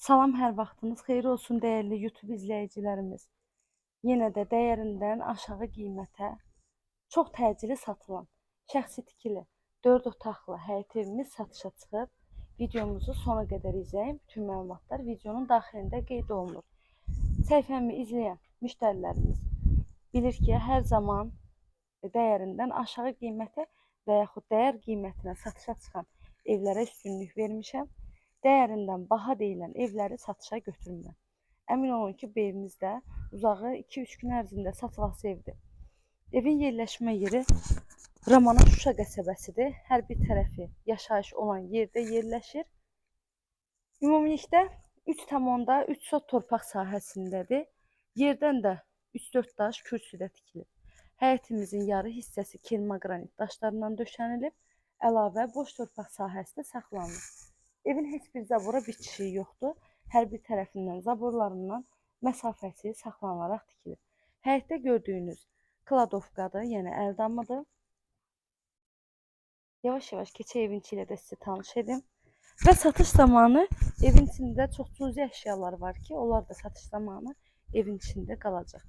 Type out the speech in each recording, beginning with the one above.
Salam, hər vaxtınız xeyir olsun dəyərli YouTube izləyicilərimiz. Yenə də dəyərindən aşağı qiymətə çox təcili satılan şəxsi tikili 4 otaqlı həyət evimiz satışa çıxıb. Videomuzu sona qədər izləyin. Bütün məlumatlar videonun daxilində qeyd olunur. Səhifəmi izləyən müştərilərimiz bilir ki, hər zaman dəyərindən aşağı qiymətə və yaxud dəyər qiymətinə satışa çıxan evlərə üstünlük vermişəm. Dəyərindən baha deyilən evləri satışa götürmürəm. Əmin olun ki, bu evimiz də uzağı 2-3 gün ərzində satılası evdir. Evin yerləşmə yeri Ramana Şuşa qəsəbəsidir. Hər bir tərəfi yaşayış olan yerdə yerləşir. Ümumilikdə 3,3 sot torpaq sahəsindədir. Yerdən də 3-4 daş kürsüdə tikilib. Həyətimizin yarı hissəsi kermaqranit daşlarından döşənilib. Əlavə boş torpaq sahəsi də saxlanılır. Evin heç bir zabora bitişiyi yoxdur. Hər bir tərəfindən zaborlarından məsafəsi saxlanılaraq tikilib. Həyətdə gördüyünüz kladovkadır, yəni əldamıdır. Yavaş-yavaş keçək evin içi ilə də sizi tanış edim. Və satış zamanı evin içində çox cüzi əşyalar var ki, onlar da satış zamanı evin içində qalacaq.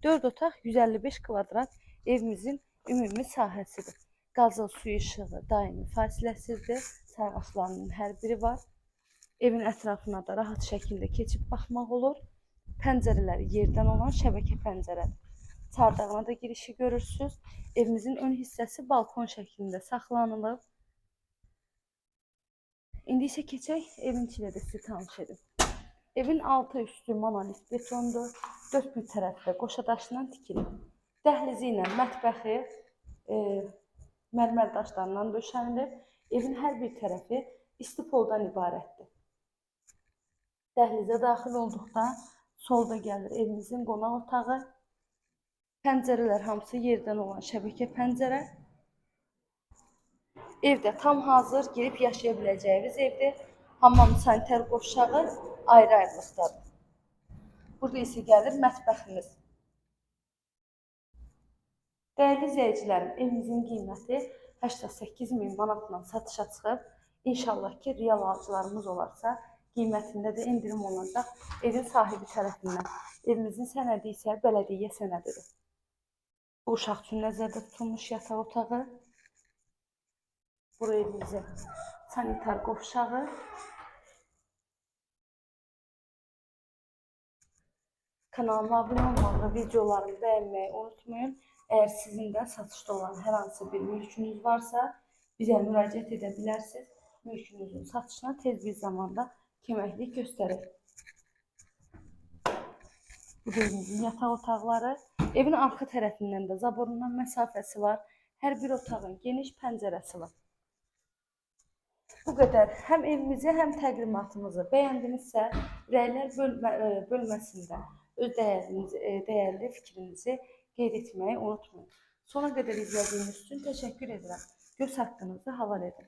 4 otaq 155 kvadrat evimizin ümumi sahəsidir. Qazı, su işığı daimi fasiləsizdir. Sayğaclarının hər biri var. Evin ətrafına da rahat şəkildə keçib baxmaq olur. Pəncərələri yerdən olan şəbəkə pəncərədir. Çardağına da girişi görürsünüz. Evimizin ön hissəsi balkon şəklində saxlanılıb. İndi isə keçək evin içi ilə də sizi tanış edim. Evin altı üstü monolit betondur. Dörd bir tərəfdə qoşa daşla tikilib. Dəhlizi ilə mətbəxi mərmər daşlarından döşənilib. Evin hər bir tərəfi istipoldan ibarətdir. Dəhlizə daxil olduqda solda gəlir evimizin qonaq otağı. Pəncərələr hamısı yerdən olan şəbəkə pəncərə. Evdə tam hazır girib yaşaya biləcəyiniz evdir. Hamam sanitar qovşağı ayrı-ayrılıqdadır. Burada isə gəlir mətbəximiz. Dəyərli izləyicilərim, evimizin qiyməti 88 min manatla satışa çıxıb. İnşallah ki, real alıcılarımız olarsa, qiymətində də endirim olunacaq evin sahibi tərəfindən. Evimizin sənədi isə bələdiyyə sənədidir. Bu uşaq üçün nəzərdə tutulmuş yataq otağı. Bura evimizin sanitar qovşağı. Kanalıma abunə olmağı, videolarımı bəyənməyi unutmayın. Əgər sizin də satışda olan hər hansı bir mülkünüz varsa, bizə müraciət edə bilərsiniz. Mülkünüzün satışına tez bir zamanda köməklik göstərir. Bu da evimizin yataq otaqları. Evin arxa tərəfindən də zaborundan məsafəsi var. Hər bir otağın geniş pəncərəsi var. Bu qədər. Həm evimizi, həm təqdimatımızı bəyəndinizsə, rəylər bölməsində öz dəyərli fikrinizi qeyd etməyi unutmayın. Sona qədər izlədiyiniz üçün təşəkkür edirəm. Göz haqqınızı halal edin.